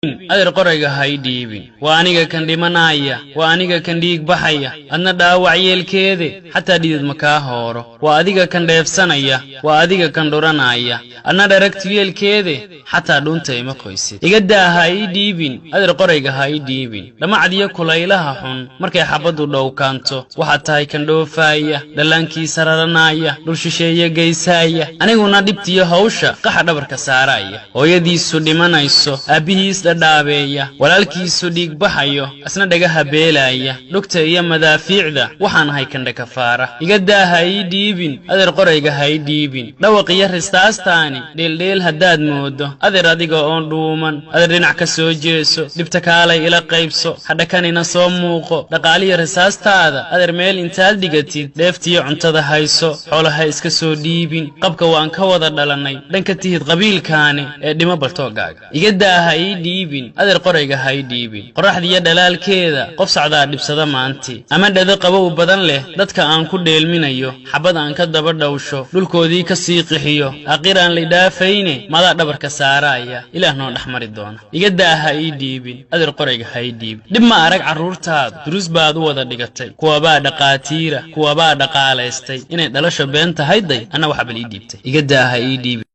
Adeer, qorayga ha ii dhiibin. Waa aniga kan dhimanaya, waa aniga kan dhiig baxaya, adna dhaawac yeelkeede, xataa dhidid ma kaa hooro. Waa adiga kan dheefsanaya, waa adiga kan dhuranaya, adna dharagtu yeelkeede, xataa dhuunta ima qoysid. Iga daa, ha ii dhiibin. Adeer, qorayga ha ii dhiibin. Dhamacdiyo kulaylaha xun markay xabbaddu dhowkaanto, waxaad tahay kan dhoofaaya, dhallaankiisa raranaya, dhul shisheeye geysaaya, aniguna dhibtiyo hawsha qaxa dhabarka saaraya. Hooyadiisu dhimanayso, aabbihiis dhadhaabeeya, walaalkiisu dhiig baxayo, asna dhagaha beelaaya dhugta iyo madaafiicda, waxaan ahay kandhakafaara. Iga daa, ha ii dhiibin. Adeer, qorayga ha ii dhiibin. Dhawaq iyo risaastaani dheeldheel haddaad moodo, adeer, adiga oon dhuuman, adeer, dhinac ka soo jeeso, dhibta kaalay ila qaybso, hadhakanina soo muuqo. Dhaqaaliyo risaastaada, adeer, meel intaad dhigatid, dheeftiyo cuntada hayso, xoolaha iska soo dhiibin. Qabka waan ka wada dhalannay, dhanka tihid qabiilkaani ee dhimo baltoogaaga. Iga daa, ha ii dhiibin. Adeer, qorayga ha ii dhiibin. Qorraxdiyo dhalaalkeeda qof socdaa dhibsada maanti, ama dhado qabow badan leh, dadka aan ku dheelminayo, xabbad aan ka daba dhawsho, dhulkoodii ka sii qixiyo, aqir aan laydhaafayne, madaa dhabarka saaraaya, Ilaah noo dhex mari doona. Iga daa, ha ii dhiibin. Adeer, qorayga ha ii dhiibin. Dhib ma arag carruurtaadu, duruus baad u wada dhigatay, kuwabaa dhaqaatiira, kuwabaa dhaqaalaystay. Inay dhalasho been tahay day, anna waxa bal ii dhiibtay. Iga daa, ha ii dhiibin.